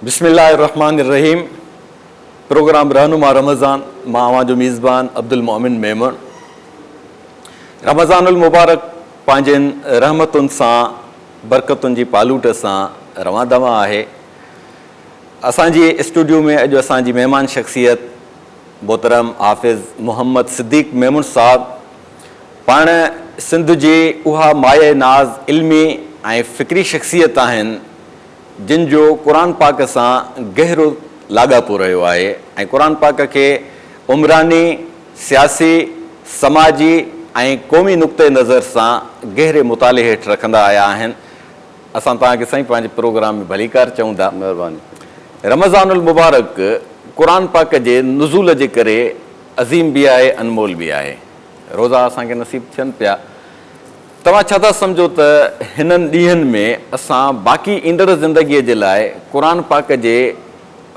بسم الله الرحمٰن الرحيم پروگرام رهنما رمضان مان اوهان جو ميزبان عبدالمؤمن ميمڻ رمضان المبارڪ پنهنجين رحمتن سان برڪتن جي پالوٽ سان روان دوان آهي اسان جي اسٽوڊيو ۾ اڄ اسان جي مهمان شخصيت محترم حافظ محمد صديق ميمڻ صاحب پاڻ سنڌ جي اها مايه ناز علمي ۽ فڪري شخصيت آهن جن جو قرآن پاڪ سان گهرو لاڳاپو رهيو آهي ۽ قرآن پاڪ کي عمراني، سياسي، سماجي ۽ قومي نقطه نظر سان گهري مطالعي هيٺ رکندا آيا آهن. اسان توهان کي سائين پنهنجي پروگرام ۾ ڀليڪار چئون ٿا. مهرباني. رمضان المبارڪ قرآن پاڪ جي نزول جي ڪري عظيم به آهي انمول به آهي. روزا اسان کي نصيب ٿين پيا. توهان ڇا ٿا سمجهو ته هنن ڏينهن ۾ اسان باقي ايندڙ زندگيء جي لاء قرآن پاڪ جي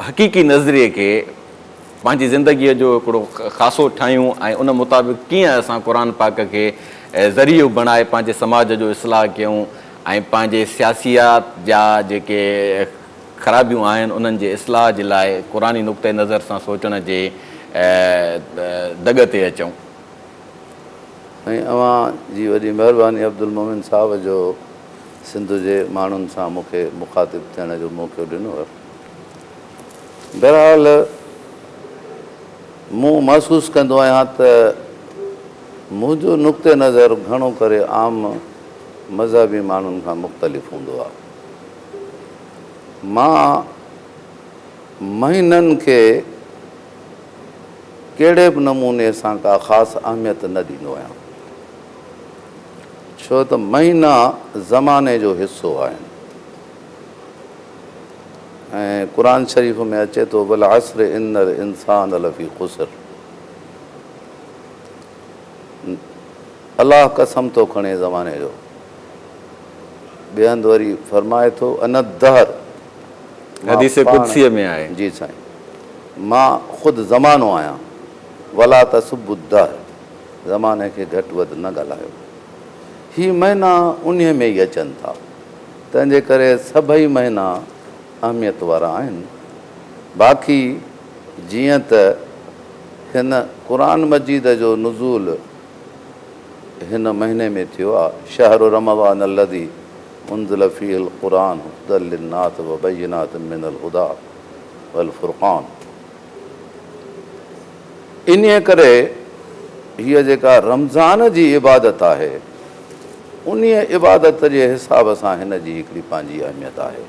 حقيقي نظريي کي پنهنجي زندگيء جو هڪڙو خاصو ٺاهيون ۽ ان مطابق ڪيئن اسان قرآن پاڪ کي ذريعو بڻائي پنهنجي سماج جو اصلاح ڪيون ۽ پنهنجي سياسيات جا جيڪي خرابيون آهن انهن جي اصلاح جي لاء قرآني نقطه نظر سان سوچڻ جي دڳ تي اچون. سائين اوهان جي وڏي مهرباني عبدالمومن صاحب جو سنڌ جي ماڻهن سان مون کي مخاطب ٿيڻ جو موقعو ڏنو. بهرحال مون محسوس ڪندو آهيان ته منهنجو نقطه نظر گهڻو ڪري عام مذهبي ماڻهن کان مختلف هوندو آهي. مان مهينن کي ڪهڙي به نموني سان ڪا خاص اهميت نه ڏيندو آهيان، ڇو ته مهينا زماني جو حصو آهن ۽ قرآن شريف ۾ اچي ٿو والعصر ان الانسان لفي خسر الله قسم ٿو کڻي زماني جو. ٻئي هنڌ وري فرمائي ٿو انا الدهر مان حديث پاڻ قدسيء ۾ آهي. جي سائين مان خود زمانو آهيان ولا تسبوا الدهر زماني کي گهٽ وڌ نه ڳالهايو. هي مهينا انهيء ۾ ئي اچن ٿا تنهن جي ڪري سڀئي مهينا اهميت وارا آهن. باقي جيئن ته هن قرآن مجيد جو نزول هن مهيني ۾ ٿيو آ، شهر رمضان الذي انزل فيه القرآن هدًا للناس وبينات من الهدي والفرقان انهيء ڪري هيء جيڪا رمضان جي عبادت آهي، انهيء عبادت جي حساب سان هن جي هڪڙي پنهنجي اهميت آهي.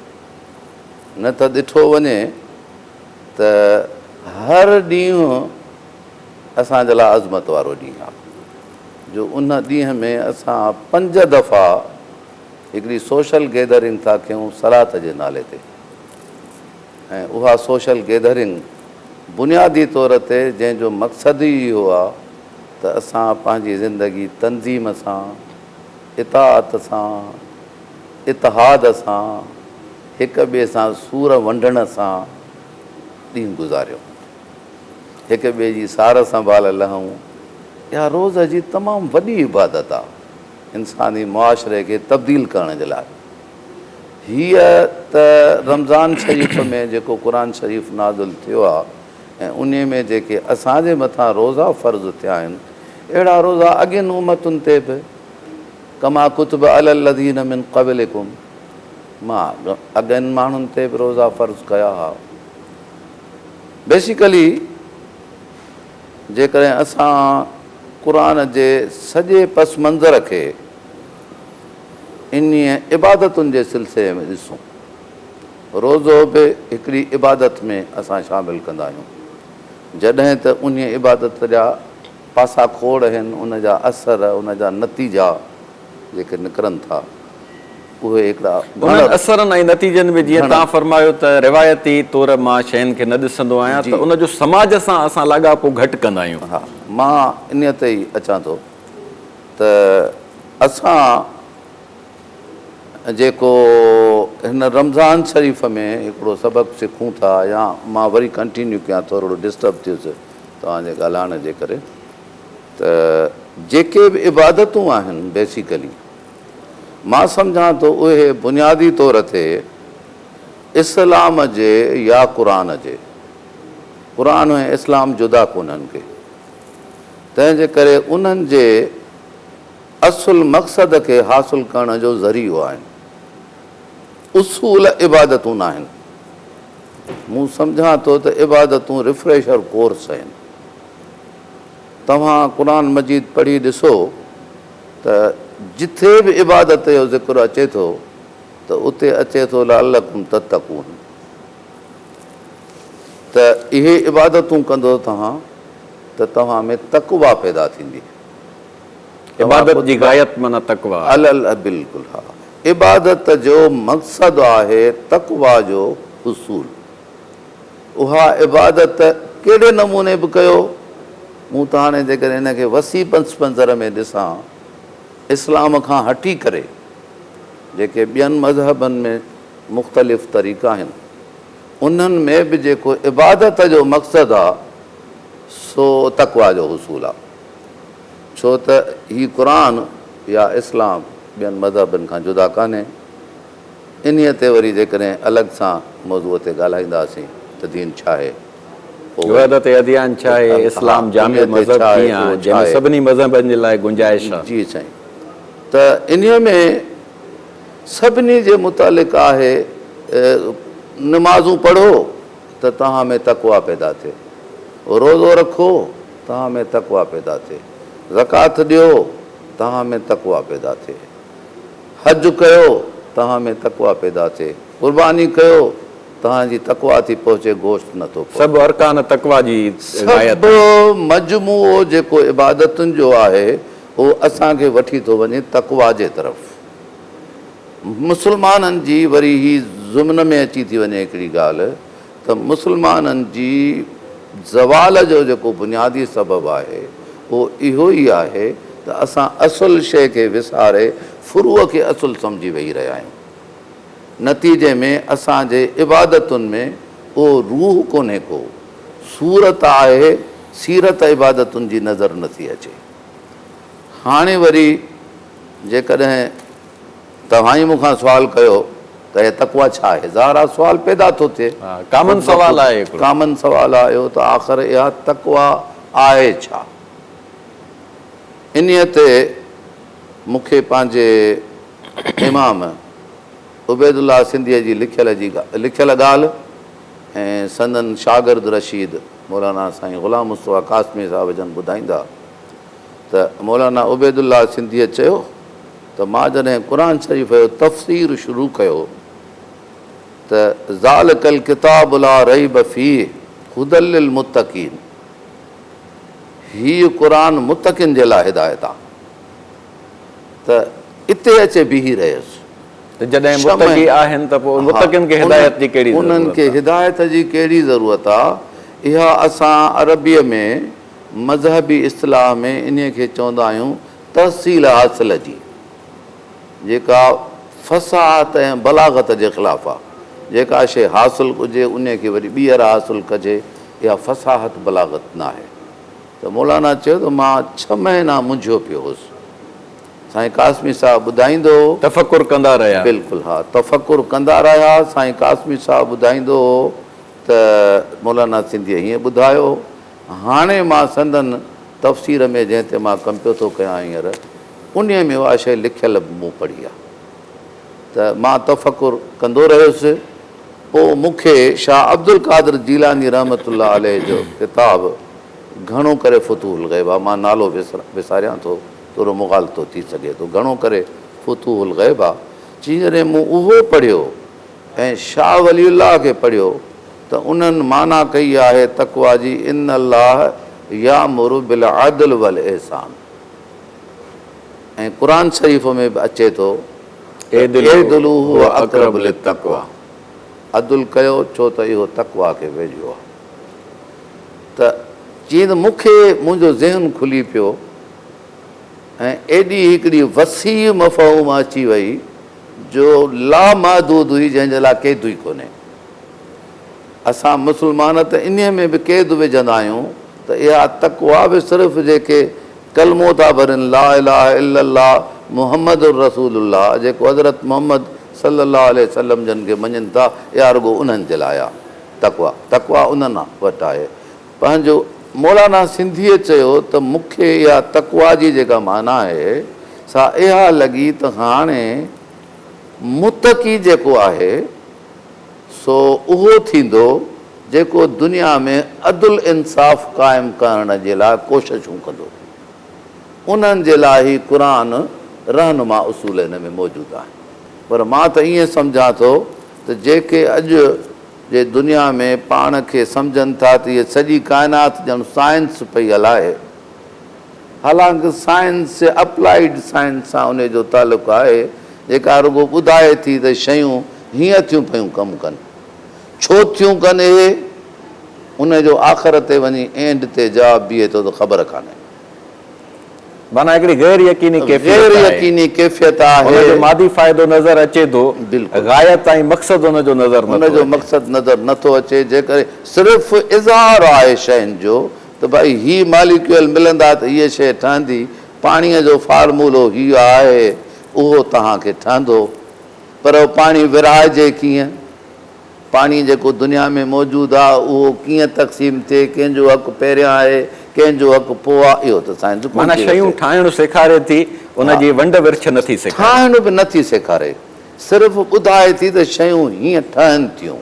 نه ته ڏٺو وڃي ته هر ڏينهن اسان جي لاء عظمت وارو ڏينهن آهي جو ان ڏينهن ۾ اسان پنج دفعا هڪڙي سوشل گيدرنگ ٿا ڪيون صلات جي نالي تي ۽ اها سوشل گيدرنگ بنيادي طور تي جنهن جو مقصد ئي اهو آهي ته اسان پنهنجي زندگي تنظيم سان، اطاعت سان، اتحاد سان، هڪ ٻئي سان سور ونڊڻ سان ڏينهن گذاريون. هڪ ٻئي جي سار سنڀال لهون. اها روز جي تمام وڏي عبادت آ انساني معاشري کي تبديل ڪرڻ جي لاء. هيء ته رمضان شريف ۾ جيڪو قرآن شريف نازل ٿيو آ ۽ انهي ۾ جيڪي اسان جي مٿان روزا فرض ٿيا آهن اهڙا روزا اڳين امتن تي به ڪما ڪتب علي الذين من قبلڪم مان اڳين ماڻهن تي به روزا فرض ڪيا ها. بيسيڪلي جيڪڏهن اسان قرآن جي سڄي پس منظر کي انهيء عبادتن جي سلسلي ۾ ڏسون، روزو به هڪڙي عبادت ۾ اسان شامل ڪندا آهيون، جڏهن ته انهيء عبادت جا پاسا کوڙ آهن، ان جا اثر، ان جا نتيجا جيڪي نڪرن ٿا. اهي هڪڙا گهڻ. انهن اثرن ۽ نتيجن ۾ جيئن توهان فرمايو ته روايتي طور مان شين کي نه ڏسندو آهيان ته ان جو سماج سان اسان لاڳاپو گهٽ ڪندا آهيون. ها مان انهيء تي ئي اچان ٿو ته اسان جيڪو هن رمضان شريف ۾ هڪڙو سبق سکون ٿا يا مان وري ڪنٽينيو ڪيان ٿورڙو ڊسٽرب ٿيس توهان جي ڳالهائڻ جي ڪري ته جيڪي به عبادتون آهن بيسيڪلي مان سمجهان ٿو اهي بنيادي طور تي اسلام جي يا قرآن جي. قرآن ۽ اسلام جدا ڪونهن ڪي. تنهن جي ڪري انهن جي اصل مقصد کي حاصل ڪرڻ جو ذريعو آهن. اصول عبادتون ناهن. مون سمجهان ٿو ته عبادتون ريفريشر ڪورس آهن. توهان قرآن مجيد پڙهي ڏسو ته جٿي به عبادت جو ذڪر اچي ٿو ته اتي اچي ٿو لعلڪم تتقون ته اهي عبادتون ڪندو توهان ته توهان ۾ تقويٰ پيدا ٿيندي. عبادت جي غايت معنيٰ تقويٰ آهي. بلڪل ها عبادت جو مقصد آهي تقويٰ جو حصول. اها عبادت ڪهڙي نموني به ڪيو، مون ته هاڻي جيڪڏهن ان کي وسيع پس منظر ۾ ڏسان، اسلام کان هٽي ڪري جيڪي ٻين مذهبن ۾ مختلف طريقا آهن، انهن ۾ به جيڪو عبادت جو مقصد آ، سو تقويٰ جو حصول آ. ڇو ته هي قرآن يا اسلام ٻين مذهبن کان جدا ڪانهي. انهيء تي وري جيڪڏهن الڳ سان موضوع تي ڳالهائينداسين ته دين ڇا آهي؟ پوء وري وحدت اديان ڇا آهي؟ اسلام جامع مذهب ڪيئن آهي؟ جنهن ۾ سڀني مذهبن جي لاء گنجائش آهي. جي سائين ته انهيء ۾ سڀني جي متعلق آهي نمازون پڙهو ته توهان ۾ تقويٰ پيدا ٿئي، روزو رکو توهان ۾ تقويٰ پيدا ٿئي، زڪوات ڏيو توهان ۾ تقويٰ پيدا ٿئي. حج ڪيو توهان ۾ تقويٰ پيدا ٿئي، قرباني ڪيو توهان جي تقويٰ ٿي پهچي گوشت نه ٿو پهچي. سڀ ارڪان تقويٰ جي غايت سڀ آهن. مجموعو جيڪو عبادتن جو آهي اهو اسان کي وٺي ٿو وڃي تقويٰ جي طرف. مسلمانن جي وري هي ضمن ۾ اچي ٿي وڃي هڪڙي ڳالهه ته مسلمانن جي زوال جو جيڪو بنيادي سبب آهي اهو اهو ئي آهي ته اسان اصل شيء کي وساري فروع کي اصل سمجهي ويهي رهيا آهيون. نتيجي ۾ اسان جي عبادتن ۾ اهو روح ڪونهي ڪو، صورت آهي، سيرت عبادتن جي نظر نٿي اچي. هاڻي وري جيڪڏهن توهان ئي مون کان سوال ڪيو ته هي تقويٰ ڇا آهي؟ ظاهر آهي سوال پيدا ٿو ٿئي. ڪامن سوال آهي هڪڙو. ڪامن سوال آهي اهو ته آخر اها تقويٰ آهي ڇا؟ انهيء تي مون کي پنهنجي امام عبيدالله سنڌيء جي لکيل جي لکيل ڳالهه ۽ سندن شاگرد رشيد مولانا سائين غلام مصطفيٰ قاسمي صاحب جن ٻڌائيندا ته مولانا عبيدالله سنڌيء چيو ته مان جڏهن قرآن شريف جو تفسير شروع ڪيو ته ذالک الڪتاب لا ريب فيه هدي للمتقين هيء قرآن متقين جي لاء هدايت آ ته اتي اچي بيهي رهيس. ته جڏهن متقي آهن ته پوء متقين کي هدايت جي ڪهڙي ضرورت آ؟ انهن کي هدايت جي ڪهڙي ضرورت آ؟ اها اسان عربيء ۾ مذهبي اصطلاح ۾ انهيء کي چوندا آهيون تحصيل حاصل جي، جيڪا فصاحت ۽ بلاغت جي خلاف آ. جيڪا شيء حاصل ڪجي، انهيء کي وري ٻيهر حاصل ڪجي، اها فصاحت بلاغت ناهي. ته مولانا چيو ته مان ڇهه مهينا منجهيو پيو هوس. سائين قاسمي صاحب ٻڌائيندو هو. تفڪر ڪندا رهيا. بلڪل ها، تفڪر ڪندا رهيا. سائين قاسمي صاحب ٻڌائيندو هو ته مولانا سنڌيء هيئن ٻڌايو هو. هاڻي مان سندن تفسير ۾ جنهن تي مان ڪم پيو ٿو ڪيان هينئر، انهيء ۾ اها شيء لکيل به مون پڙهي آهي ته مان تفڪر ڪندو رهيس. پوء مون کي شاهه عبدالقادر جيلاني رحمة الله عليه جو ڪتاب گهڻو ڪري فتوح الغيب آهي، مان نالو وساريان ٿو، ٿورو مغالطو ٿي سگهي ٿو، گهڻو ڪري فتوح الغيب آهي، چي جڏهن مون اهو پڙهيو ۽ شاهه ولي الله کي پڙهيو ته انهن معنيٰ ڪئي آهي تقويٰ جي ان الله يامر بالعدل والاحسان ۽ قرآن شريف ۾ به اچي ٿو ته اعدلوا هو اقرب للتقويٰ عدل ڪيو ڇو ته اهو تقويٰ کي ويجهو آهي ته چيائين ته مون کي منهنجو ذهن کلي پيو ۽ ايڏي هڪڙي وسيع مفهوم اچي وئي جو لامحدود هئي جنهن جي لاء قيد ئي ڪونهي. اسان مسلمان ته انهيء ۾ به قيد وجهندا آهيون ته اها تقويٰ به صرف جيڪي ڪلمو ٿا ڀرين لا اله الا الله محمد رسول الله جيڪو حضرت محمد صلّي اللّٰه عليه وسلّم جن کي مڃين ٿا، اها رڳو انهن جي لاء آهي. تقويٰ، تقويٰ انهن وٽ آهي. پنهنجو مولانا سنڌيء چيو ته مون کي اها تقويٰ جي جيڪا معنيٰ آهي، سا اها لڳي ته هاڻي متقي جيڪو آهي، سو اهو ٿيندو جيڪو دنيا ۾ عدل انصاف قائم ڪرڻ جي لاء ڪوششون ڪندو. انهن جي لاء هي قرآن رهنما اصول هن ۾ موجود آهن. پر مان ته ائين سمجهان ٿو ته جيڪي اڄ جي دنيا ۾ پاڻ کي سمجهن ٿا ته هيء سڄي ڪائنات ڄڻ سائنس پئي هلائي، حالانڪ سائنس اپلائيڊ سائنس سان انهي جو تعلق آهي، جيڪا رڳو ٻڌائي ٿي ته شيون هيئن ٿيون پيون ڪم ڪن. ڇو ٿيون ڪن اهي؟ انهي جو آخر تي وڃي اينڊ تي جواب بيهي ٿو ته خبر ڪانهي. معنيٰ هڪڙي غير يقيني ڪيفيت غير آهي. يقيني ڪيفيت آهي. ان جو مادي فائدو نظر اچي ٿو، بلڪل. غايت ۽ مقصد ان جو نظر ان نٿو جو اچي. مقصد نظر نٿو اچي، جيڪڏهن صرف اظهار آهي شين جو ته ڀائي هي ماليڪيول ملندا ته هيء شيء ٺهندي، پاڻيء جو فارمولو هي آهي، اهو توهان کي ٺهندو، پر اهو پاڻي ورهائجي ڪيئن؟ پاڻي جيڪو دنيا ۾ موجود آ اهو ڪيئن تقسيم ٿئي، ڪنهن جو حق پهريان آهي، ڪنهن جو حق پوء آ، اهو ته سائنس ڪونه معنيٰ ٿي شيون رسي. ٺاهڻ سيکاري ٿي، ان ها. جي ونڊ ورڇ نه ٿي سيکاري. ٺاهڻ به نه ٿي سيکاري، صرف ٻڌائي ٿي ته شيون هيئن ٺهن ٿيون،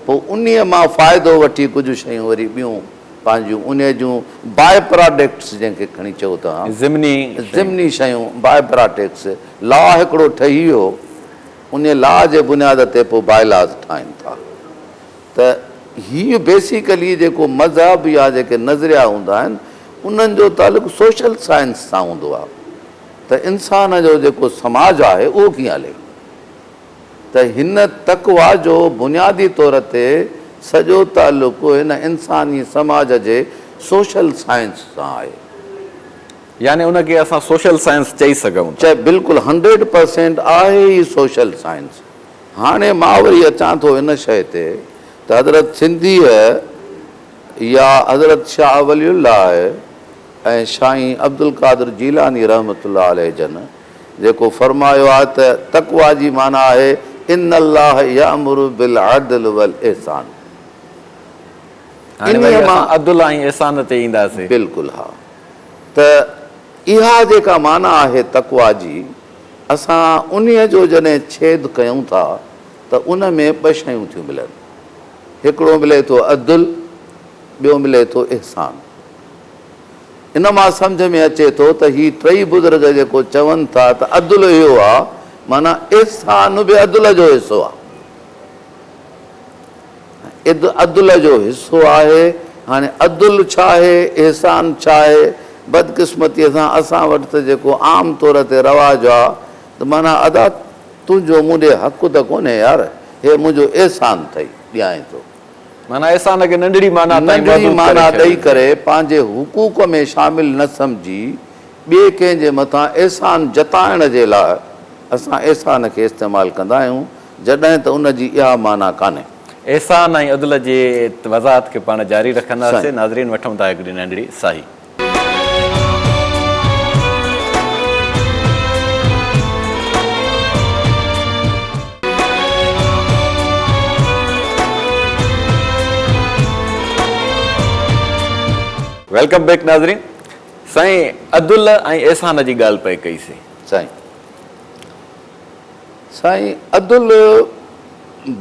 پوء انهيء مان فائدو وٺي ڪجهه شيون وري ٻيون پنهنجون انهيء جون باء پراڊڪٽس جنهن کي کڻي چئو ٿا، ضمني شيون. ضمني شيون، باء پراڊڪٽس، لا هڪڙو ٺهي ويو. انهيء لا جي بنياد تي پوء باء لاز ٺاهين ٿا ته هيء بيسيڪلي جيڪو مذهب يا جيڪي نظريا هوندا آهن انهن جو تعلق سوشل سائنس سان هوندو آهي ته انسان جو جيڪو سماج آهي اهو ڪيئن هلي ته هن تقويٰ جو بنيادي طور تي سڄو تعلق هن انساني سماج جي سوشل سائنس سان آهي. يعني ان کي اسان سوشل سائنس چئي سگهون ٿا. چئي بلڪل هنڊريڊ پرسينٽ آهي ئي سوشل سائنس. هاڻي مان وري اچان ٿو ان شيء تي ته حضرت سنڌيء يا حضرت شاهه ولي الله ۽ شائين عبدالقادر جيلاني رحمة الله عليه جن جيڪو فرمايو آهي ته تقويٰ جي معنيٰ آهي ان الله يامر بالعدل والاحسان. هاڻي وري اسان عدل ۽ احسان تي اينداسين. بلڪل ها. ته اها جيڪا معنيٰ آهي تقويٰ جي، اسان انهيء جو جڏهن ڇيد ڪيون ٿا ته ان ۾ ٻه شيون ٿيون ملن. هڪڙو ملي ٿو عدل، ٻيو ملي ٿو احسان. ان مان سمجهه ۾ اچي ٿو ته هي ٽئي بزرگ جيڪو چون ٿا ته عدل اهو آ، معنيٰ احسان به عدل جو حصو آ. عد عدل جو حصو آهي. هاڻي عدل ڇا آهي، احسان ڇا آهي؟ بدقسمتيء سان اسان وٽ ته جيڪو عام طور تي رواج آ ته معنيٰ ادا تنهنجو مون ڏي حق ته ڪونهي يار، هي منهنجو احسان اٿئي، ڏيانء ٿو. معنيٰ احسان کي ننڍڙي معنيٰ تائين ننڍڙي محدود ڪري معنيٰ ڏئي ڇڏيو. ڪري پنهنجي حقوق ۾ شامل نه سمجهي ٻئي ڪنهن جي مٿان احسان جتائڻ جي لاء اسان احسان کي استعمال ڪندا آهيون، جڏهن ته ان جي اها معنيٰ ڪانهي. احسان ۽ عدل جي وضاحت کي پاڻ جاري رکنداسين. سائين. ناظرين وٺون ٿا هڪڙي ننڍڙي ساهي. Welcome back ناظرين. سائين عدل ۽ احسان جي ڳالهه پئي ڪئي سين. سائين. سائين عدل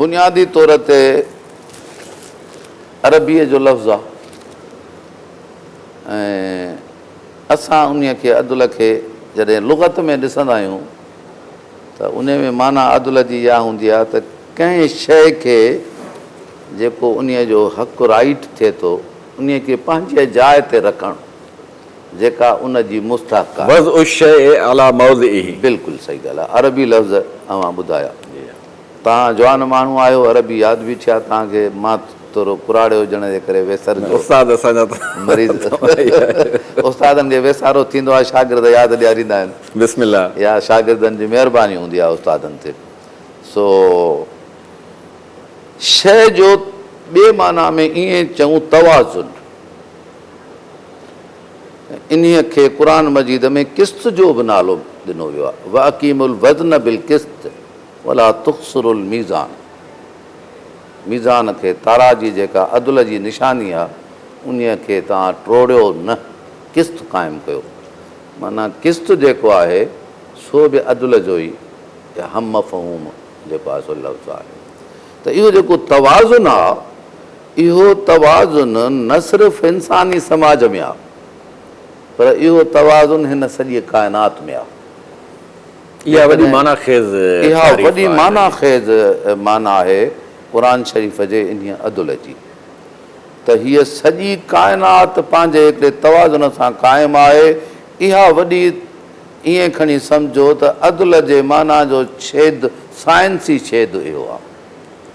بنيادي طور تي عربيء جو لفظ آ ۽ اسان انهيء کي عدل کي جڏهن لغت ۾ ڏسندا آهيون ته انهيء ۾ معنيٰ عدل جي اها هوندي آ ته ڪنهن شيء کي جيڪو انهيء جو حق رائيٽ ٿئي ٿو انهيء کي پنهنجي جاء تي رکڻ. جيڪا ان جي مستحق آهي. وضع الشيء علي موضعه. بلڪل صحيح ڳالهه آهي عربي لفظ اوهان ٻڌايا. توهان جوان ماڻهو آهيو عربي ياد به ٿيا توهان کي مان ٿورو ڪراڙي هجڻ جي ڪري ويسر جو استاد اسان جا ته مريض استادن کي ويسارو ٿيندو آهي شاگرد ياد ڏياريندا آهن. بسم الله. يا شاگردن جي مهرباني هوندي آهي استادن تي سو شيء جو ٻي معنيٰ ۾ ائين چئون توازن. انهيء کي قرآن مجيد ۾ قسط جو به نالو ڏنو ويو آهي، واقيموا الوزن بالقسط. ولا تخسروا الميزان ميزان کي، تاراجي جيڪا عدل جي نشاني آ، انهيء کي توهان ٽوڙيو نه، قسط قائم ڪيو. معنيٰ قسط جيڪو آهي، سو به عدل جو ئي هم مفهوم جيڪو آهي سو لفظ آهي. ته اهو جيڪو توازن آ، اهو توازن نه صرف انساني سماج ۾ آ، پر اهو توازن هن سڄيء ڪائنات ۾ آ. اها وڏي معنيٰ خيز اها تعريف وڏي آهي. معنيٰ خيز معنيٰ آهي قرآن شريف جي انهيء عدل جي ته هيء سڄي ڪائنات پنهنجي هڪڙي توازن سان قائم آهي. اها وڏي ائين کڻي سمجهو ته عدل جي معنيٰ جو ڇيد سائنسي ڇيد اهو آهي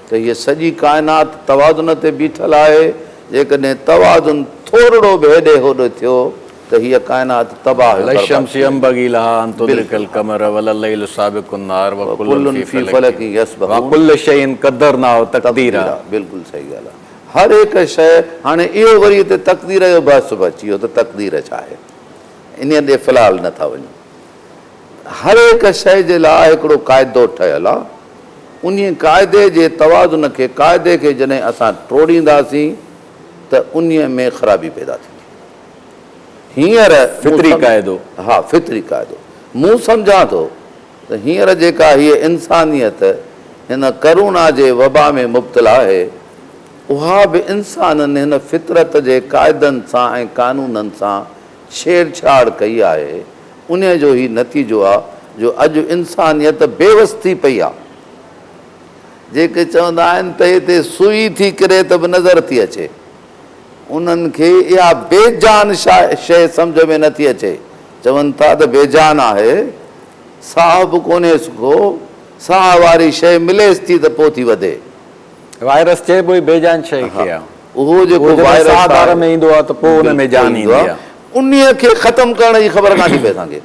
ته هيء سڄي ڪائنات توازن تي بيٺل آهي، جيڪڏهن توازن ٿورڙو به هيڏي هوڏي ٿيو ته هيء ڪائنات تباهه ۽ لا برباد الشمس ٿي ويندي. ينبغي لها ان تدرڪ بلڪل ها. القمر ولا الليل سابق النهار وڪل وڪل في في فلڪ فلڪ يسبحون وڪل شيء قدرناه تقديرا. تقديرا بلڪل صحيح ڳالهه آهي. هر هڪ شيء هاڻي اهو وري هتي تقدير جو بحث به اچي ويو ته تقدير ڇا آهي؟ انهيء ڏي في الحال نه ٿا وڃون. هر هڪ شيء جي لاء هڪڙو قاعدو ٺهيل آهي. انهيء قاعدي جي توازن کي، قاعدي کي جڏهن اسان ٽوڙينداسين ته انهيء ۾ خرابي پيدا ٿيندي. هينئر مون فطري قاعدو. ها فطري قاعدو. مون سمجهان ٿو ته هينئر جيڪا هيء انسانيت هن ڪرونا جي وبا ۾ مبتلا آهي، اها به انسانن هن فطرت جي قاعدن سان ۽ قانونن سان ڇيڙ ڇاڙ ڪئي آهي، انهيء جو هي نتيجو آ جو اڄ انسانيت بيوس ٿي پئي آ. جيڪي چوندا آهن ته هتي سوئي ٿي ڪري ته به نظر ٿي اچي. انهن کي اها بي جان شيء سمجهه ۾ نٿي اچي. چون ٿا ته بي جان آهي، ساهه به ڪونهيس ڪو، ساهه واري شيء مليس ٿي ته پوء ٿي وڌي. وائرس چئبو ئي بي جان شيء کي آهي. اهو جيڪو اهو جڏهن وائرس ساهدار آهي، ۾ ايندو آهي ته پوء ان ۾ بلڪل جان ايندو ايندي آهي. آهي. انهيء کي ختم ڪرڻ جي خبر ڪانه ٿي پئي اسان کي.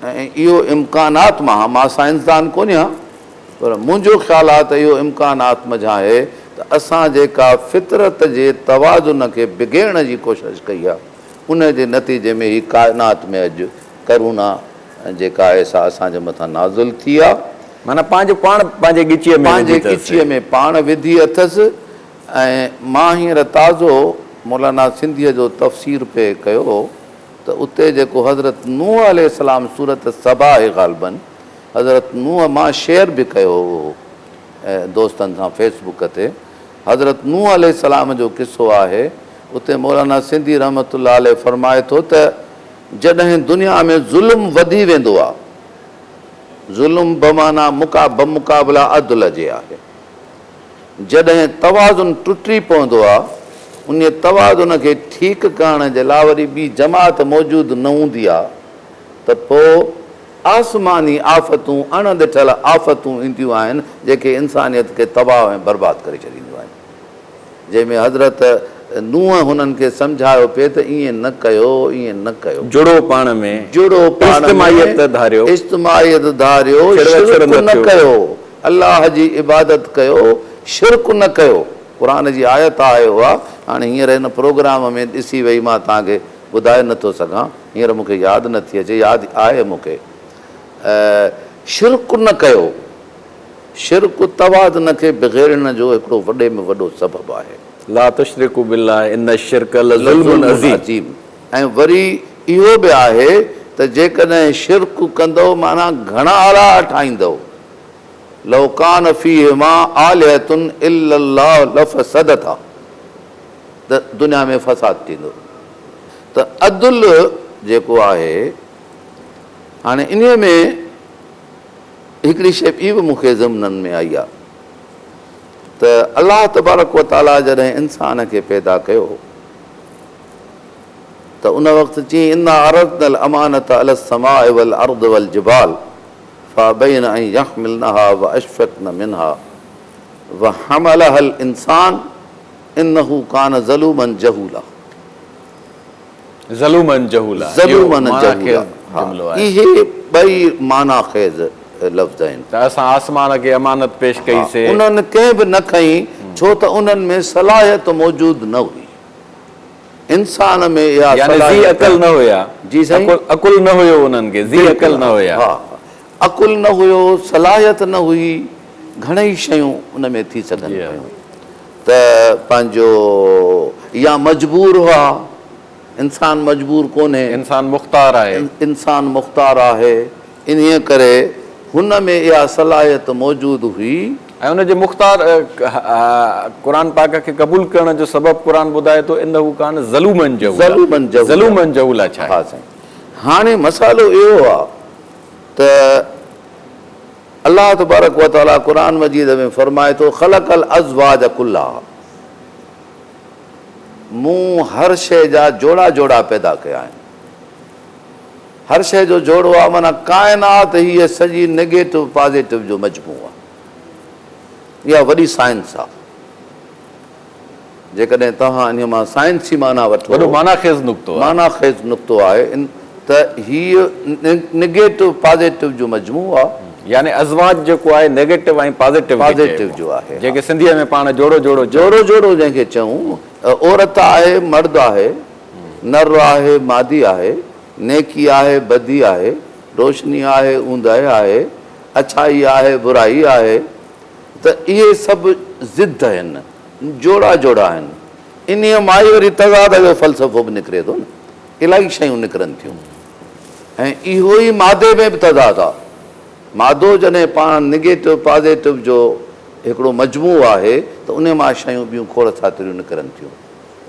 ۽ اهو امڪانات مان، مان سائنسدان ڪونهيان، پر منهنجو خيال آهي ته اهو امڪانات منجهان آهي ته اسان جيڪا فطرت جي توازن کي بگيڙڻ جي ڪوشش ڪئي آهي، ان جي نتيجي ۾ هي ڪائنات ۾ اڄ ڪرونا جيڪا آهي سا اسان جي مٿان نازل ٿي آهي. معنيٰ پنهنجو پاڻ پنهنجي ڳچيء ۾ وڌي پنهنجي اٿس. ڳچيء ۾ پاڻ وڌي اٿس ۽ مان هينئر تازو مولانا سنڌيء جو تفسير پئي ڪيو ته اتي جيڪو حضرت نوح عليه السلام سورة سبا آهي غالباً حضرت نوح مان شيئر به ڪيو هو دوستن سان فيس بڪ تي حضرت نوح عليه السلام جو قصو آهي اتي مولانا سنڌي رحمة الله عليه فرمائي ٿو ته جڏهن دنيا ۾ ظلم وڌي ويندو آ ظلم بمعنيٰ بمقابله عدل جي آهي جڏهن توازن ٽٽي پوندو آ، انهيء توازن کي ٺيڪ ڪرڻ جي لاء وري ٻي جماعت موجود نه هوندي آ ته پوء آسماني آفتون، اڻ ڏٺل آفتون اينديون آهن، جيڪي انسانيت کي تباهه ۽ برباد ڪري ڇڏينديون آهن. جنهن ۾ حضرت نوح هنن کي سمجهايو پئي ته ائين نه ڪيو، ائين نه ڪيو. جڙو پاڻ ۾، جڙو پاڻ ۾، اجتماعيت ڌاريو. اجتماعيت ڌاريو، ڇڙ وڇڙ شرڪ نه نه ٿيو. ڪيو. الله جي عبادت ڪيو، شرڪ نه ڪيو. قرآن جي آيت آهي اها، هاڻي هينئر هن پروگرام ۾ ڏسي وئي مان توهان کي ٻڌائي نه ٿو سگهان، هينئر مون کي ياد نه ٿي اچي، ياد آهي مون کي. شرڪ نه ڪيو، شرڪ توازن کي بگيڙڻ جو هڪڙو وڏي ۾ وڏو سبب آهي. لا تشرڪوا بالله ان الشرڪ لظلم عظيم. ۽ وري اهو به آهي ته جيڪڏهن شرڪ ڪندؤ معنيٰ گهڻا الله ٺاهيندؤ، لو ڪان فيهما آلهة الا الله لفسدتا ته دنيا ۾ فساد ٿيندو ته عدل جيڪو آهي هاڻي انهي ۾ هڪڙي شيء ٻي به مون کي ضمنن ۾ آئي آهي ته الله تبارڪ وتعاليٰ جڏهن انسان کي پيدا ڪيو ته ان وقت چيائين انا عرضنا الامانة علي السماء والارض والجبال فابين ان يحملنها واشفقن منها وحملها الانسان انه ڪان ظلوما جهولا. ظلوما جهولا اهو ظلوما معنيٰ جهولا خيز ها جملو آهي. اهي ٻئي معنيٰ خيز لفظ آهن. ته اسان آسمان کي امانت پيش ڪئي ها سي. انهن ڪنهن به نه کنئي ڇو ته انهن ۾ صلاحيت موجود نه هئي. انسان ۾ اها يعني ذي صلاحيت عقل نه هيا. جي سائين. عقل نه هيو انهن کي، ذي عقل نه هيا. ها عقل نه هيو، صلاحيت نه هئي، گهڻئي شيون ان ۾ ٿي سگهن پيون ته پنهنجو يا مجبور هئا، انسان مجبور ڪونهي. انسان مختار آهي. انسان مختار آهي، انهيء ڪري هن ۾ اها صلاحيت موجود هئي. ۽ ان جي مختار قرآن پاڪ کي قبول ڪرڻ جو سبب قرآن ٻڌائي ٿو انه ڪان ظلوما جهولا. ظلوما جهولا. ظلوما جهولا ڇا آهي؟ ها سائين. هاڻي مسئلو اهو آهي ته الله تبارڪ و تعاليٰ قرآن مجيد ۾ فرمائي ٿو خلق الازواج ڪلها مون هر شيء جا جوڙا جوڙا پيدا ڪيا آهن. هر شيء جو جوڙو آهي معنيٰ ڪائنات هيء سڄي نيگيٽو پازيٽو جو مجموعو آهي. اها وڏي سائنس آهي. جيڪڏهن توهان انهيء مان سائنسي معنيٰ وٺو. وڏو معنيٰ خيز نقطو آهي. معنيٰ خيز نقطو آهي ته هيء نيگيٽو پازيٽو جو مجموعو آهي. يعني ازواج جيڪو آهي نيگيٽو ۽ پازيٽو کي پازيٽو جو آهي. جنهن کي سنڌيء ۾ پاڻ جوڙو جوڙو چئون. جوڙو جوڙو جنهن کي چئون. عورت آهي، مرد آهي، نر آهي، مادي آهي، نيڪي آهي، بدي آهي، روشني آهي، اونداهي آهي، اڇائي آهي، برائي آهي ته اهي سڀ ضد آهن، جوڙا جوڙا آهن. انهيء مان ئي وري تضاد جو فلسفو به نڪري ٿو نه. الاهي شيون نڪرن ٿيون ۽ اهو ئي مادي ۾ به تضاد آهي. مادو جڏهن پاڻ نگيٽو پازيٽو جو هڪڙو مجموعو آهي ته انهيء مان شيون ٻيون کوڙ ساتريون نڪرن ٿيون.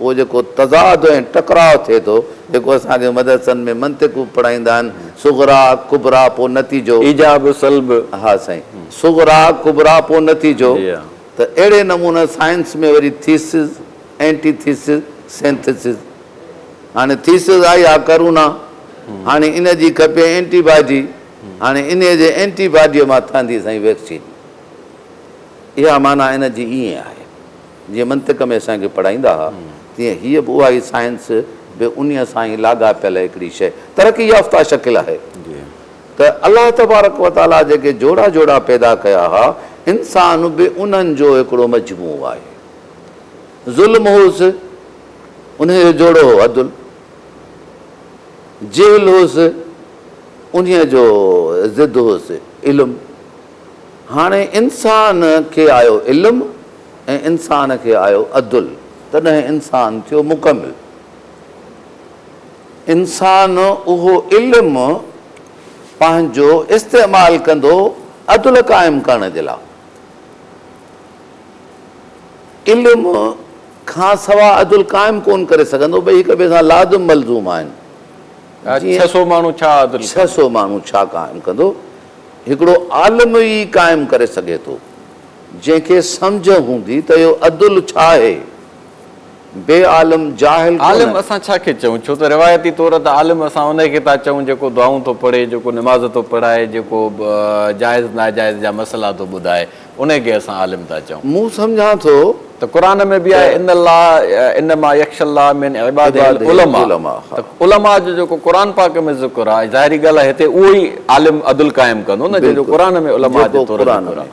اهو جيڪو تضاد ۽ ٽڪراء ٿئي ٿو، جيڪو اسان کي مدرسن ۾ منطق به پڙهائيندا آهن، صغريٰ، ڪبريٰ پوء نتيجو. ايجاب، سلب. ها سائين. صغريٰ، ڪبريٰ پوء نتيجو. ته اهڙي نموني سائنس ۾ وري ٿيسز، اينٽي ٿيسز، سينٿيسز. هاڻي ٿيسز آئي آ ڪرونا، هاڻي ان جي کپي اينٽي باڊي، هاڻي انهيء جي اينٽي باڊيء مان ٺهندي سائين ويڪسين. اها معنيٰ ان جي ائين آهي. جيئن منطق ۾ اسان کي پڙهائيندا ها، تيئن هيء به اها ئي سائنس به انهيء سان ئي لاڳاپيل هڪڙي شيء، ترقي يافته شڪل آهي. ته الله تبارڪ و تعاليٰ جيڪي جوڙا جوڙا پيدا ڪيا ها، انسان به انهن جو هڪڙو مجموعو آهي. ظلم هوس، انهيء جو جوڙو هو عدل. جهل هوس، انهيء جو ضد هوس علم. هاڻي انسان کي آيو علم ۽ انسان کي آيو عدل، تڏهن انسان ٿيو مڪمل. انسان اهو علم پنهنجو استعمال ڪندو عدل قائم ڪرڻ جي لاء. علم کان سوا عدل قائم ڪونه ڪري سگهندو، ٻئي هڪ ٻئي سان لازم ملزوم آهن. 600 ماڻهو ڇا عدل ڪندو؟ 600 ماڻهو ڇا قائم ڪندو؟ هڪڙو عالم ئي قائم ڪري سگهي ٿو، جنهن کي سمجهه هوندي ته اهو عدل ڇا آهي؟ بي عالم جاهل ڪونه. عالم اسان ڇا کي چئون؟ ڇو ته روايتي طور ته عالم اسان انهي کي ٿا چئون جيڪو دعائون ٿو پڙهي، جيڪو نماز ٿو پڙهائي، جيڪو جائز ناجائز جا مسئلا ٿو ٻڌائي، انهي کي اسان عالم ٿا چئون. مون سمجهان ٿو ته قرآن ۾ به آهي ان الله انما يخشي الله من عباده العلماء ته علماء جو جيڪو قرآن پاڪ ۾ ذڪر آهي ظاهري ڳالهه آهي هتي اهو ئي عالم عدل قائم ڪندو نه جنهن جو قرآن ۾ علماء جي طور ذڪر آهي.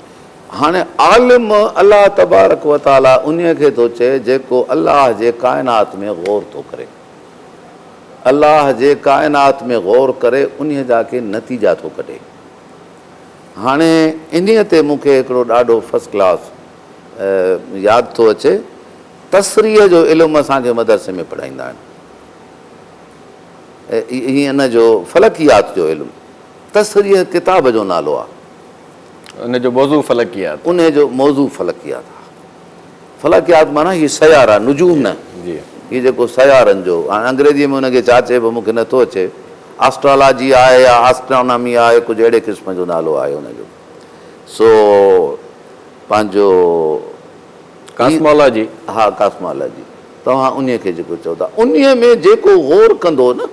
هاڻي عالم الله تبارڪ و تعاليٰ انهيء کي ٿو چئي جيڪو الله جي ڪائنات ۾ غور ٿو ڪري. الله جي ڪائنات ۾ غور ڪري انهيء جا ڪي نتيجا ٿو ڪڍي. هاڻي انهيء تي مون کي هڪڙو ڏاڍو فرسٽ ڪلاس ياد ٿو اچي. تصريح جو علم اسان کي مدرسي ۾ پڙهائيندا آهن. هي ان جو فلڪيات جو علم تصريح ڪتاب جو نالو آهي. ان جو موضوع فلڪيات. انهيء جو موضوع فلڪيات آهي. فلڪيات معنيٰ هي سيارا، نجوم نه. هي جيڪو سيارن جو، هاڻي انگريزيء ۾ ان کي ڇا چئبو مون کي نه ٿو اچي. آسٽرالاجي آهي يا آسٽرانامي آهي، ڪجهه اهڙي قسم جو نالو آهي ان جو. سو پنهنجو. ڪاسمالاجي. ها ڪاسمالاجي. توهان انهيء کي جيڪو چئو ٿا. انهيء ۾ جيڪو غور ڪندو نه.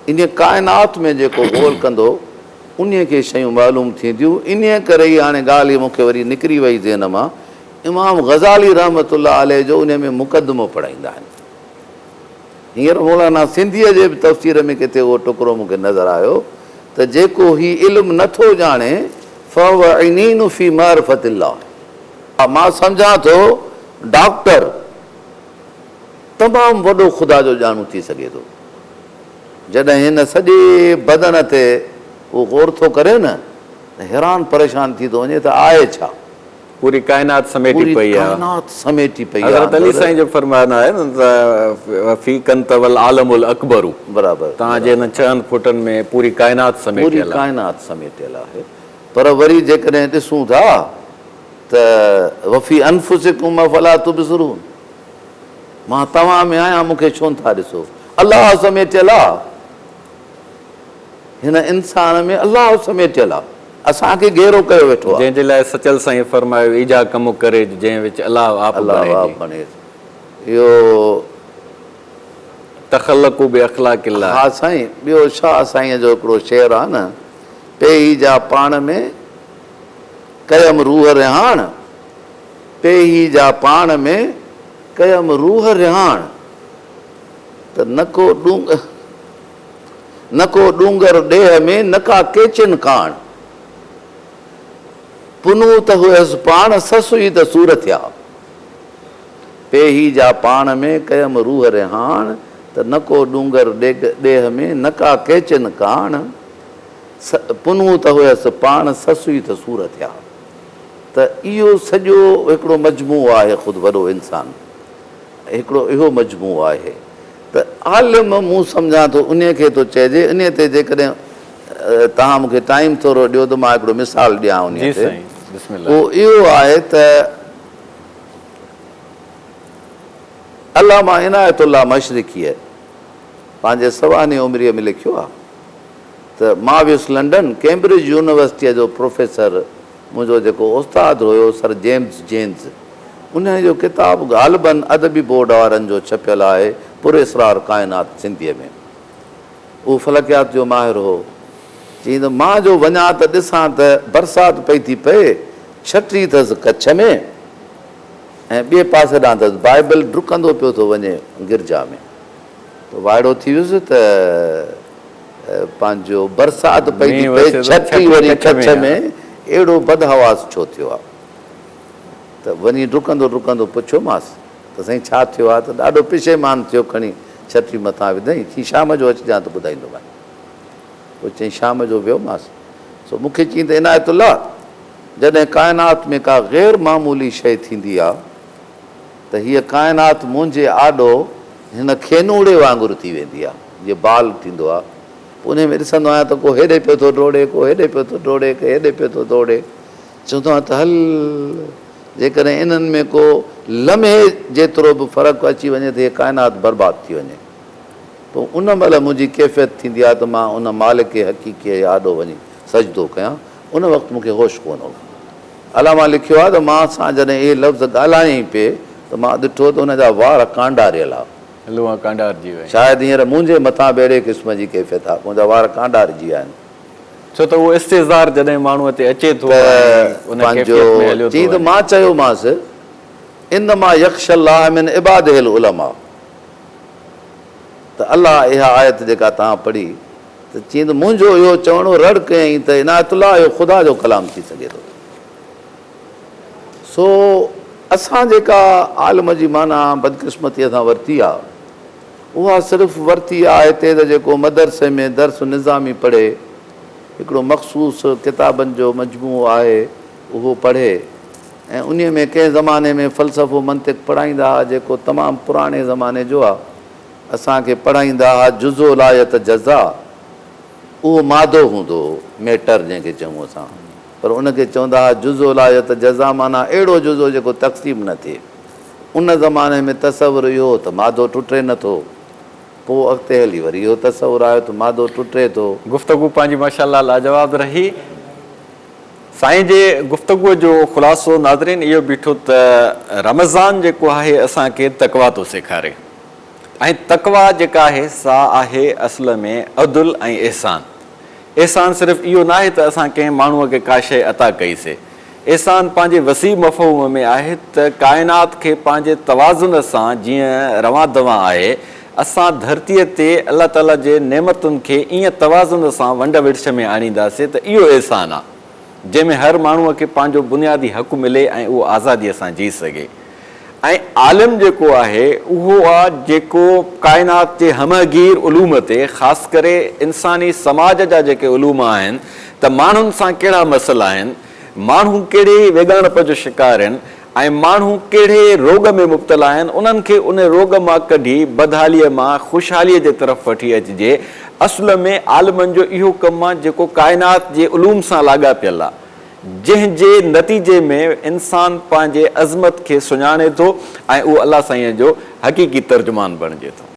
انهيء ڪائنات ۾ جيڪو غور ڪندو، انهيء کي شيون معلوم ٿينديون. انهيء ڪري ئي هاڻي ڳالهه هيء مون کي وري نڪري وئي ذهن مان، امام غزالي رحمة الله عليه جو انهيء ۾ مقدمو پڙهائيندا آهن. هينئر مولانا سنڌيء جي به تفسير ۾ ڪٿي اهو ٽڪرو مون کي نظر آيو ته جيڪو هي علم نه ٿو ڄاڻي، فهو عنين في معرفة الله. مان سمجهان ٿو ڊاڪٽر تمام وڏو خدا جو ڄاڻو ٿي سگهي ٿو. جڏهن هن سڄي بدن تي اهو غور ٿو ڪري نه ته حيران پريشان ٿي ٿو وڃي ته آهي ڇا؟ پوري ڪائنات سميٽي پوري پئي آ. ڪائنات سميٽي پئي آ حضرت علي اندر. سائين جو فرمان آهي نه ته في ڪنت والعالم الاڪبر برابر توهان جي برابر. انهن ڇهن فوٽن ۾ پوري ڪائنات پوري سميٽيل آ. ڪائنات سميٽيل آهي پر وري جيڪڏهن ڏسون ٿا ته وفي انفسڪم افلا تبصرون مان توهان ۾ آهيان مون کي ڇو نٿا ڏسو الله سميٽيل آ. هن انسان ۾ الله سميٽيل آ، اسان کي گهيرو ڪيو ويٺو آ. جنهن جي لاء سچل سائين فرمايو، ايجا ڪم ڪريج، جنهن وچ الله آپ الله آپ بڻيجي. بڻيج. اهو. تخلقوا باخلاق الله. ها سائين، ٻيو شاهه سائينء جو هڪڙو شعر آ نه، پيهي جا پاڻ ۾ ڪيم روح رهاڻ، پيهي جا پاڻ ۾ ڪيم روح رهاڻ، ته نه ڪو ڏونگ. نه ڪو ڏونگر ڏيهه ۾، نه ڪا ڪيچين ڪاڻ. پنهون ته هيس پاڻ، سس ئي ته سور ٿيا. پيهي جا پاڻ ۾، ڪيم روح رهاڻ، ته نه ڪو ڏونگر ڏيهه ۾، نه ڪا ڪيچين ڪاڻ. پنهون ته هيس پاڻ، سس ئي ته سور ٿيا. ته اهو سڄو هڪڙو مجموعو آهي خود وڏو انسان. هڪڙو اهو مجموعو آهي. ته عالم مون سمجهان ٿو انهيء کي ٿو چئجي، انهيء تي جيڪڏهن توهان مون کي ٽائيم ٿورو ڏيو ته مان هڪڙو مثال ڏيان انهيء تي، اهو اهو آهي ته علامه عنايت الله مشرقيء پنهنجي سوانح عمريء ۾ لکيو آهي ته مان ويس لنڊن، ڪئمبرج يونيورسٽيء جو پروفيسر منهنجو جيڪو استاد هيو سر جيمز جينز، انهيء جو ڪتاب غالباً ادبي بورڊ وارن جو ڇپيل آهي، پر اسرار ڪائنات سنڌيء ۾. اهو فلڪيات جو ماهر هو. چيائين ته مان جو وڃان ته ڏسان ته برسات پئي ٿي پئي، ڇٽي اٿس ڪڇ ۾ ۽ ٻئي پاسي ڏانهن اٿس بائبل ڊڪندو پيو ٿو وڃي گرجا ۾. ته وائڙو ٿي ويس ته پنهنجو برسات پئي ٿي پئي، ڇٽي وري ڪڇ ۾، اهڙو بدحواس ڇو ٿيو آ؟ ته وڃي ڊڪندو ڊڪندو پڇيومانس ته سائين ڇا ٿيو آ؟ ته ڏاڍو پشيمان ٿيو کڻي ڇٽي مٿان وڌائين، چيائين شام جو اچجان ته ٻڌائيندومانء. پوء چيائين شام جو ويومانس، سو مون کي چيائين ته عنايت الله جڏهن ڪائنات ۾ ڪا غير معمولي شيء ٿيندي آ ته هيء ڪائنات منهنجي آڏو هن کينوڙي وانگر ٿي ويندي آ، جيئن بال ٿيندو آ. پوء انهيء ۾ ڏسندو آهيان ته ڪو هيڏي پيو ٿو ڊوڙي، ڪو هيڏي پيو ٿو ڊوڙي، ڪو هيڏي پيو ٿو ڊوڙي. چوندو آهيان ته هل، جيڪڏهن انهن ۾ ڪو لمحي جيترو به فرق اچي وڃي ته هيء ڪائنات برباد ٿي وڃي. پوء ان مهل منهنجي ڪيفيت ٿيندي آهي ته مان ان مالڪ حقيقيء جي آڏو وڃي سجدو ڪيان. ان وقت مون کي هوش ڪونه هو. علامه لکيو آهي ته مان سان جڏهن اهي لفظ ڳالهايائين پئي ته مان ڏٺو ته هن جا وار ڪانڊاريل ها. لونء ڪانڊارجي وئي. شايد هينئر منهنجي مٿان به اهڙي قسم جي ڪيفيت آهي. منهنجا وار ڪانڊارجي ويا آهن. ڇو ته اهو استحضار جڏهن ماڻهوء تي اچي ٿو ته ۽ ان پنهنجو ڪيفيت ۾ هليو ٿو چيائين ته وڃي. مان چيومانس، انما يخشي الله من عباده العلماء ته الله اها آيت جيڪا توهان پڙهي ته چيائين ته منهنجو اهو چوڻ هو رڙ ڪيائين ته عنايت الله اهو خدا جو ڪلام ٿي سگهي ٿو. سو اسان جيڪا عالم جي معنيٰ بدقسمتيء سان ورتي آ، اها صرف ورتي آ هتي ته جيڪو مدرسي ۾ درس نظامي پڙهي، هڪڙو مخصوص ڪتابن جو مجموعو آهي اهو پڙهي ۽ انهيء ۾ ڪنهن زماني ۾ فلسفو منطق پڙهائيندا ها جيڪو تمام پراڻي زماني جو آ، اسان کي پڙهائيندا ها جزو لا يتجزا اهو مادو هوندو هو، ميٽر جنهن کي چئون اسان. پر ان کي چوندا ها جزو لا يتجزا معنيٰ اهڙو جزو جيڪو تقسيم نه ٿئي. ان زماني ۾ تصور اهو هو ته مادو ٽٽي نه ٿو. پوء اڳتي هلي وري اهو تصور آيو ته مادو ٽٽي ٿو. گفتگو پنهنجي ماشاءالله لاجواب رهي. سائين جي گفتگو جو خلاصو ناظرين اهو بيٺو ته رمضان جيڪو آهي اسان کي تقويٰ ٿو سيکاري ۽ تقويٰ جيڪا آهي سا آهي اصل ۾ عدل ۽ احسان. احسان صرف اهو ناهي ته اسان ڪنهن ماڻهوء کي ڪا شيء عطا ڪئي سي. احسان پنهنجي وسيع مفهوم ۾ آهي ته ڪائنات کي پنهنجي توازن سان جيئن روان دوان آهي، اسان ڌرتيء تي الله تعاليٰ جي نعمتن کي ايئن توازن سان ونڊ ورڇ ۾ آڻينداسي ته اهو احسان آ، جنهن ۾ هر ماڻهوء کي پنهنجو بنيادي حق ملي ۽ اهو آزاديء سان جي سگهي. ۽ عالم جيڪو آهي اهو آ جيڪو ڪائنات جي همه گير علوم تي خاص ڪري انساني سماج جا جيڪي علوم آهن ته ماڻهن سان ڪهڙا مسئلا آهن، ماڻهو ڪهڙي ويڳاڻپ جو شڪار آهن ۽ ماڻهو ڪهڙي روڳ ۾ مبتلا آهن انهن کي ان روڳ مان ڪڍي بدحاليء مان خوشحاليء جي طرف وٺي اچجي. اصل ۾ عالمن جو اهو ڪم آ جيڪو ڪائنات جي علوم سان لاڳاپيل آ. جنهن جي نتيجي ۾ انسان پنهنجي عظمت کي سڃاڻي ٿو ۽ اهو الله سائينء جو حقيقي ترجمان بڻجي ٿو.